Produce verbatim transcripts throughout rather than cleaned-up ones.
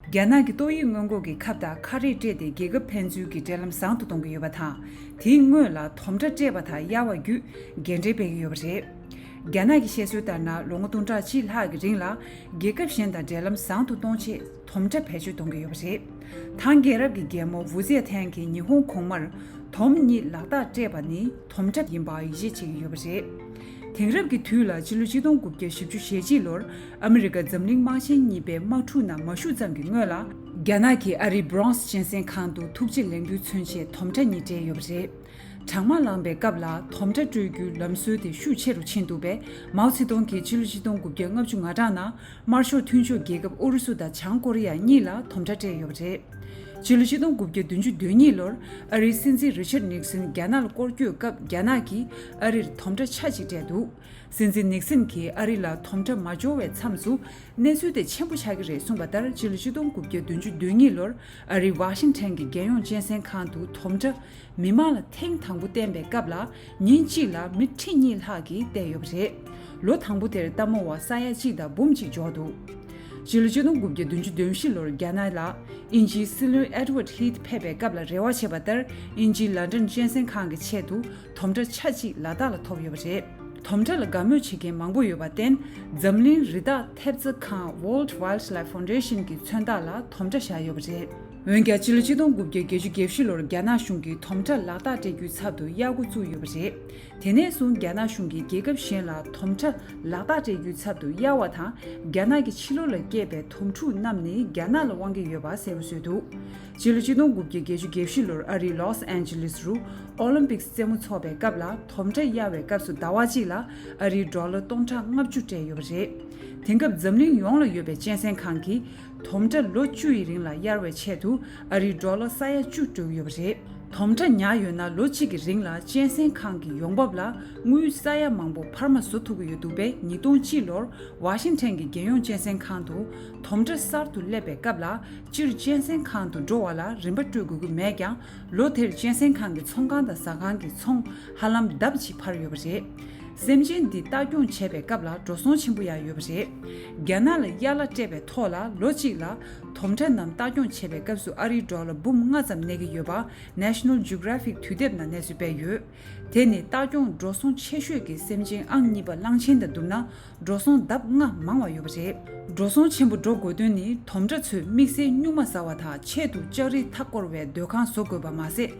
རྒྱ་ནག་གི་ཏོག་དབྱིབས་སྔོན་འགོག་གི་ཁབ་དང་ཁ་རས་སྤྲད་དེ་རྒྱལ་ཁབ་ཕན་ཚུན་གྱི་འབྲེལ་ལམ་བཟང་དུ་གཏོང་གི་ཡོད་པ་དང་། དེའི་སྔོན་ལ་དོམ་ཁྲ་སྤྲད་པ་དང་གཡར་བ་བརྒྱུད་འགན་འཁྲི་སྤེལ་གྱི་ཡོད་པ་རེད། རྒྱ་ནག་གི་བཤད་སྲོལ་ལྟར་ན། ལོ་ངོ་སྟོང་ཕྲག་གཅིག་ལྷག་གི་རིང་ལ་རྒྱལ་ཁབ་གཞན་དང་འབྲེལ་ལམ་བཟང་དུ་གཏོང་ཆེད་དོམ་ཁྲ་བེད་སྤྱོད་གཏོང་གི་ཡོད་པ་རེད། ཐང་རྒྱལ་རབས་ཀྱི་རྒྱལ་མོ་ཝུ་ཛེ་ཐན་གྱིས་ཉི་ཧོང་གོང་མར་དོམ་གཉིས་ལག་རྟགས་སྤྲད་པ་ནི་དོམ་ཁྲ་ཡིན་པར་ཡིད་ཆེས་བྱེད་ཀྱི་ཡོད་པ་རེད། དེང་རབས་ཀྱི་དུས་ལ་ཕྱི་ལོ་ཆིག་སྟོང་དགུ་བརྒྱ་བཞི་བཅུ་ཞེ་གཅིག་ལོར་ཨ་མི་རི་ཀ་འཛམ་གླིང་དམག་ཆེན་གཉིས་པའི་དམག་འཁྲུག་ནང་མ་ཞུགས་ཙམ་གྱི་སྔོན་ལ། རྒྱ་ནག་གིས་ཨ་རིའི་སྦྲོན་སི་གཅན་གཟན་ཁང་དུ་ཐུགས་རྗེ་ལེགས་འབུལ་མཚོན་ཆེད་དོམ་ཁྲ་གཉིས་སྤྲད་ཡོད་པ་རེད། གྲང་དམག་ལངས་པའི་སྐབས་ལ་དོམ་ཁྲ་སྤྲོད་རྒྱུའི་ལམ་སྲོལ་དེ་ཤུགས་ཆེ་རུ་ཕྱིན་འདུག་པས། མའོ་ཙེ་ཏུང་གིས་ཕྱི་ལོ་ཆིག་སྟོང་དགུ་བརྒྱ་ལྔ་བཅུ་ང་གྲངས་ནང་དམར་ཤོག་མཐུན་ཕྱོགས་རྒྱལ་ཁབ་ཨུ་རུ་སུ་དང་བྱང་ཀོ་རི་ཡ་གཉིས་ལ་དོམ་ཁྲ་སྤྲད་ཡོད་པ་རེད། ཕྱི་ལོ་ཆིག་སྟོང་དགུ་བརྒྱ་བདུན་ཅུ་དོན་གཉིས་ལོར་ཨ་རིའི་སྲིད་འཛིན་རི་ཆར་ནིག་སན་རྒྱ་ནག་ལ་སྐོར་སྐྱོད་སྐབས། རྒྱ་ནག་གིས་ཨ་རིར་དོམ་ཁྲ་ཆ་གཅིག་སྤྲད་འདུག། སྲིད་འཛིན་ནིག་སན་གྱིས་ཨ་རི་ལ་དོམ་ཁྲ་མ་འབྱོར་བའི་མཚམས་སུ། གནས་ཚུལ་དེ་ཆེན་པོ་ཆགས་ཀྱི་རེད་གསུངས་པ་ལྟར། ཕྱི་ལོ་ཆིག་སྟོང་དགུ་བརྒྱ་བདུན་ཅུ་དོན་གཉིས་ལོར་ཨ་རིའི་ཝ་ཤིང་ཊོན་གྱི་རྒྱལ་ཡོངས་གཅན་གཟན་ཁང་དུ་དོམ་ཁྲ་མི་མང་ལ་ཐེངས་དང་པོ་བསྟན་པའི་སྐབས་ལ། ཉིན་གཅིག་ལ་མི་ཁྲི་གཉིས་ལྷག་གིས་བལྟས་ཡོད་པ་རེད། ལོ་དང་པོ་དེར་ལྟད་མོ་བ་ས་ཡ་གཅིག་དང་འབུམ་གཅིག་འབྱོར་འདུག། ཕྱི་ལོ་ཆིག་སྟོང་དགུ་བརྒྱ་བདུན་ཅུ་དོན་བཞི་ལོར་རྒྱ་ནག་ལ་དབྱིན་ཇིའི་སྲིད་བློན་ཨེ་ཌི་ཝར་ཌི་ཧིད་ཕེབས་པའི་སྐབས་ལ་རེ་བ་བྱས་པ་ལྟར། དབྱིན་ཇིའི་ལན་ཀྲན་གཅན་གཟན་ཁང་གི་ཆེད་དུ་དོམ་ཁྲ་ཆ་གཅིག་ལ་དྭགས་ལ་ཐོབ་ཡོད་པ་རེད། དོམ་ཁྲ་ལ་དགའ་མོས་བྱེད་མཁན་མང་པོ་ཡོད་པར་བརྟེན། འཛམ་གླིང་རི་དྭགས་ཐེབས་རྩ་ཁང་World Wildlife Foundation གྱིས་མཚོན་རྟགས་ལ་དོམ་ཁྲ་བཞག་ཡོད་པ་རེད། འོན་ཀྱང་། ཕྱི་ལོ་ཆིག་སྟོང་དགུ་བརྒྱ་བརྒྱད་ཅུ་གྱ་བཞི་ལོར་རྒྱ་ནག་གཞུང་གིས་དོམ་ཁྲ་ལག་རྟགས་སྤྲད་རྒྱུའི་ཚབ་ཏུ་གཡར་འགོ་བཙུགས་ཡོད་པ་རེད། དེ་ནས་བཟུང་རྒྱ་ནག་གཞུང་གིས་རྒྱལ་ཁབ་གཞན་ལ་དོམ་ཁྲ་ལག་རྟགས་སྤྲད་རྒྱུའི་ཚབ་ཏུ་གཡར་བ་དང་། རྒྱ་ནག་གི་ཕྱི་ལོགས་ལ་སྐྱེས་པའི་དོམ་ཕྲུག་རྣམས་ནི་རྒྱ་ནག་ལ་དབང་གི་ཡོད་པ་གསལ་པོ་བཟོས་འདུག། ཕྱི་ལོ་ཆིག་སྟོང་དགུ་བརྒྱ་བརྒྱད་ཅུ་གྱ་བཞི་ལོར་ཨ་རིའི་ལོས་ཨན་ཇི་ལིས་རུ་ཨོ་ལིམ་པིག་རྩེད་མོ་འཚོགས་པའི་སྐབས་ལ། དོམ་ཁྲ་གཡར་བའི་སྐབས་སུ་ཟླ་བ་གཅིག་ལ་ཨ་རིའི་ཌོ་ལར་སྟོང་ཕྲག་ལྔ་བཅུ་སྤྲད་ཡོད་པ་རེད། དེང་སྐབས་འཛམ་གླིང་ཡོངས་ལ་ཡོད་པའི་གཅན་གཟན་ཁང་གིས་དོམ་ཁྲ་ལོ་བཅུ་ཡི་རིང་ལ་གཡར་བའི་ཆེད་དུ་ཨ་རིའི་ཌོ་ལར་ས་ཡ་བཅུ་སྤྲོད་ཀྱི་ཡོད་པ་རེད། དོམ་ཁྲ་ཉར་ཡོད་ན། ལོ་གཅིག་གི་རིང་ལ་གཅན་གཟན་ཁང་གི་ཡོང་འབབ་ལ་དངུལ་ས་ཡ་མང་པོ་འཕར་མ་བཟོ་ཐུབ་ཀྱི་ཡོད་འདུག་པས། ཉིས་སྟོང་གཅིག་ལོར་ཝ་ཤིང་ཊོན་གྱི་རྒྱལ་ཡོངས་གཅན་གཟན་ཁང་དུ་དོམ་ཁྲ་གསར་དུ་སླེབས་པའི་སྐབས་ལ། སྤྱིར་གཅན་གཟན་ཁང་དུ་འགྲོ་བ་ལ་རིན་པ་སྤྲོད་དགོས་ཀྱི་མེད་ཀྱང་། ལོ་དེར་གཅན་གཟན་ཁང་གི་ཚོང་ཁང་དང་ཟ་ཁང་གི་ཚོང་ཧ་ལམ་ལྡབ་གཅིག་འཕར་ཡོད་པ་རེད། སེམས་ཅན་འདི་ལྟ་སྐྱོང་བྱས་པའི་སྐབས་ལ་འགྲོ་སོང་ཆེན་པོ་ཡང་ཡོད་པ་རེད། རྒྱ་ནག་ལ་གཡར་གླ་སྤྲད་པའི་ཐོག་ལ་ལོ་གཅིག་ལ་དོམ་ཁྲ་རྣམས་ལྟ་སྐྱོང་བྱེད་པའི་སྐབས་སུ་ཨ་རིའི་ཌོ་ལར་འབུམ་ལྔ་ཙམ་གནས་ཀྱི་ཡོད་པ་National Geographic དུས་དེབ་ནང་གནས་ཚུལ་སྤེལ་ཡོད། དེ་ནི་ལྟ་སྐྱོང་འགྲོ་སོང་ཆེ་ཤོས་ཀྱི་སེམས་ཅན་ཨང་གཉིས་པ་གླང་ཆེན་དང་བསྡུར་ན། འགྲོ་སོང་ལྡབ་ལྔ་མང་བ་ཡོད་པ་རེད། འགྲོ་སོང་ཆེན་པོ་འགྲོ་དགོས་དོན་ནི། དོམ་ཁྲ་ཚོས་དམིགས་བསལ་སྨྱུག་མ་ཟ་བ་དང་། ཆེད་དུ་ལྕགས་རིའི་མཐའ་བསྐོར་བའི་སྡོད་ཁང་བཟོ་དགོས་པ་མ་ཟད།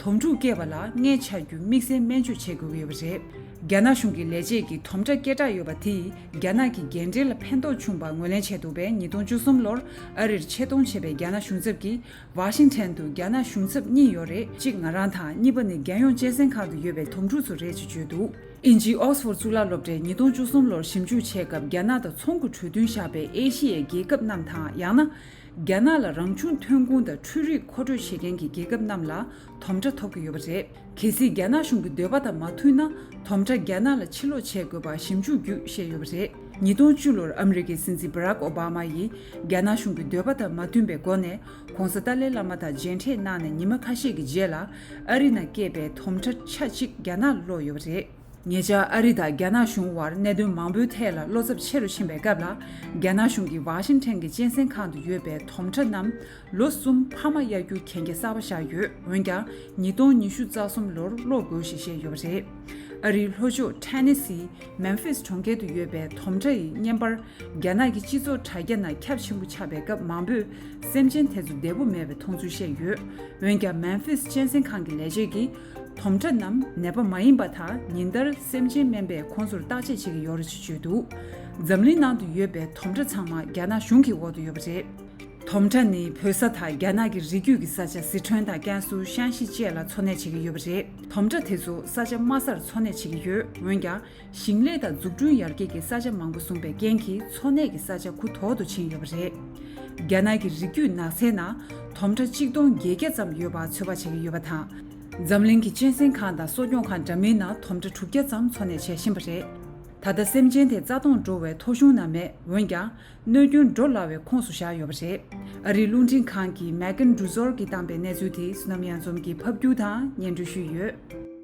དོམ་ཕྲུག་སྐྱེས་པ་ལ་མངལ་ཆགས་རྒྱུའི་དམིགས་བསལ་སྨན་བཅོས་བྱེད་དགོས་ཀྱི་ཡོད་པ་རེད། རྒྱ་ནག་གཞུང་གི་ལས་བྱེད་ཀྱིས་དོམ་ཁྲ་སྐད་གྲགས་ཡོད་པ་དེས་རྒྱ་ནག་གི་འགན་འཁྲི་ལ་ཕན་ཐོགས་བྱུང་པ་ངོས་ལེན་བྱས་འདུག་པས། ཉིས་སྟོང་བཅུ་གསུམ་ལོར་ཨ་རིར་ཆེད་གཏོང་བྱས་པའི་རྒྱ་ནག་གཞུང་ཚབ་ཀྱིས། ཝ་ཤིང་ཊོན་དུ་རྒྱ་ནག་གཞུང་ཚབ་གཉིས་ཡོད་རེད། གཅིག་ང་རང་དང་། གཉིས་པ་ནི་རྒྱལ་ཡོངས་གཅན་གཟན་ཁང་དུ་ཡོད་པའི་དོམ་ཕྲུག་ཚོ་རེད་ཅེས་བརྗོད་འདུག། དབྱིན་ཇིའི་ཨོག་སི་ཕོར་གཙུག་ལག་སློབ་གྲྭས་ཉིས་སྟོང་བཅུ་གསུམ་ལོར་ཞིབ་འཇུག་བྱས་སྐབས། རྒྱ་ནག་དང་ཚོང་གི་གྲོས་མཐུན་བཞག་པའི་ཨེ་ཤི་ཡའི་རྒྱལ་ཁབ་རྣམས་དང་། ཡང་ན། རྒྱ་ནག་ལ་རང་བྱུང་ཐོན་ཁུངས་དང་འཕྲུལ་རིག་མཁོ་སྤྲོད་བྱེད་མཁན་གྱི་རྒྱལ་ཁབ་རྣམས་ལ་དོམ་ཁྲ་ཐོབ་ཀྱི་ཡོད་པ་རེད། གལ་སྲིད་རྒྱ་ནག་གཞུང་གི་འདོད་པ་དང་མ་མཐུན་ན། དོམ་ཁྲ་རྒྱ་ནག་ལ་ཕྱིར་སློག་བྱེད་དགོས་པ་ཞིབ་འཇུག་བརྒྱུད་བཤད་ཡོད་པ་རེད། ཉིས་སྟོང་བཅུ་ལོར་ཨ་མི་རི་ཀའི་སྲིད་འཛིན་བྷ་རག་ཨོ་བྷ་མ་ཡིས་རྒྱ་ནག་གཞུང་གི་འདོད་པ་དང་མ་མཐུན་པའི་སྒོ་ནས། ྋགོང་ས་ཏཱ་ལའི་བླ་མ་དང་མཇལ་འཕྲད་གནང་ནས་ཉི་མ་ཁ་ཤས་ཀྱི་རྗེས་ལ། ཨ་རི་ནང་སྐྱེས་པའི་དོམ་ཁྲ་ཆ་གཅིག་རྒྱ་ནག་ལ་སློག་ཡོད་པ་རེད། ཉེ་ཆར་ཨ་རི་དང་རྒྱ་ནག་གཞུང་དབར་གནད་དོན་མང་པོའི་ཐད་ལ་བློ་འཚབ་ཆེ་རུ་ཕྱིན་པའི་སྐབས་ལ། རྒྱ་ནག་གཞུང་གིས་ཝ་ཤིང་ཊོན་གྱི་གཅན་གཟན་ཁང་དུ་ཡོད་པའི་དོམ་ཁྲ་རྣམས་ལོ་གསུམ་འཕར་མ་གཡར་རྒྱུའི་གན་རྒྱ་གསར་པ་བཞག་ཡོད། འོན་ཀྱང་། ཉིས་སྟོང་ཉི་ཤུ་རྩ་གསུམ་ལོར་སློག་དགོས་ཞེས་བཤད་ཡོད་པ་རེད། ཨ་རིའི་ལྷོ་ཕྱོགས་ཊེ་ནེ་སིའི་མེམ་ཕིས་གྲོང་ཁྱེར་དུ་ཡོད་པའི་དོམ་ཁྲ་ཡི་བརྙན་པར། རྒྱ་ནག་གི་སྤྱི་ཚོགས་དྲ་རྒྱ་ནང་ཁྱབ་ཆེན་པོ་ཆགས་པའི་སྐབས། མང་པོས་སེམས་ཅན་དེ་ཚོ་བདེ་པོ་མེད་པའི་མཐོང་ཚུལ་བཤད་ཡོད། འོན་ཀྱང་། མེམ་ཕིས་གཅན་གཟན་ཁང་གི་ལས་བྱེད་ཀྱིས། དོམ་ཁྲ་རྣམས་ནད་པ་མ་ཡིན་པ་དང་། ཉིན་ལྟར་སེམས་ཅན་སྨན་པས་ཁོང་ཚོར་བརྟག་དཔྱད་བྱེད་ཀྱི་ཡོད་རེད་ཅེས་བརྗོད་འདུག། འཛམ་གླིང་ནང་དུ་ཡོད་པའི་དོམ་ཁྲ་ཚང་མ་རྒྱ་ནག་གཞུང་གི་འོག་ཏུ་ཡོད་པ་རེད། དོམ་ཁྲ་ནི་བོད་ས་དང་རྒྱ་ནག་གི་རི་རྒྱུད་ཀྱི་ས་ཆ་ཟི་ཁྲོན་དང་ཀན་སུའུ། ཤན་ཤི་བཅས་ལ་འཚོ་གནས་བྱེད་ཀྱི་ཡོད་པ་རེད། དོམ་ཁྲ་དེ་ཚོ་ས་ཆ་དམའ་སར་འཚོ་གནས་བྱེད་ཀྱི་ཡོད། འོན་ཀྱང་། ཞིང་ལས་དང་འཛུགས་སྐྲུན་ཡར་རྒྱས་ཀྱིས་ས་ཆ་མང་པོ་བཟུང་པའི་རྐྱེན་གྱིས། འཚོ་གནས་ཀྱི་ས་ཆ་གུ་དོག་ཏུ་ཕྱིན་ཡོད་པ་རེད། རྒྱ་ནག་གི་རི་རྒྱུད་ནགས་ཚལ་ནང་དོམ་ཁྲ་གཅིག་སྟོང་བརྒྱད་བརྒྱ་ཙམ་ཡོད་པ་ཚོད་དཔག་བྱེད་ཀྱི་ཡོད་པ་དང་། འཛམ་གླིང་གི་གཅན་གཟན་ཁང་དང་གསོ་སྐྱོང་ཁང་འདྲ་མིན་ནང་དོམ་ཁྲ་དྲུག་བརྒྱ་ཙམ་འཚོ་གནས་བྱེད་བཞིན་པ་རེད། ད་ལྟ་སེམས་ཅན་དེ་རྩ་སྟོངས་འགྲོ་བའི་ཐོ་གཞུང་ན་མེད། འོན་ཀྱང་། གནོད་སྐྱོན་འགྲོ་སླ་བའི་ཁོངས་སུ་བཞག་ཡོད་པ་རེད། ཨ་རིའི་རླུང་འཕྲིན་ཁང་གི་མེ་གྷན་ཌུ་ཟོར་གྱིས་བཏང་པའི་གནས་ཚུལ་དེ་བསོད་ནམས་གཡང་འཛོམས་ཀྱིས་ཕབ་བསྒྱུར་དང་སྙན་སྒྲོན་ཞུས་ཡོད།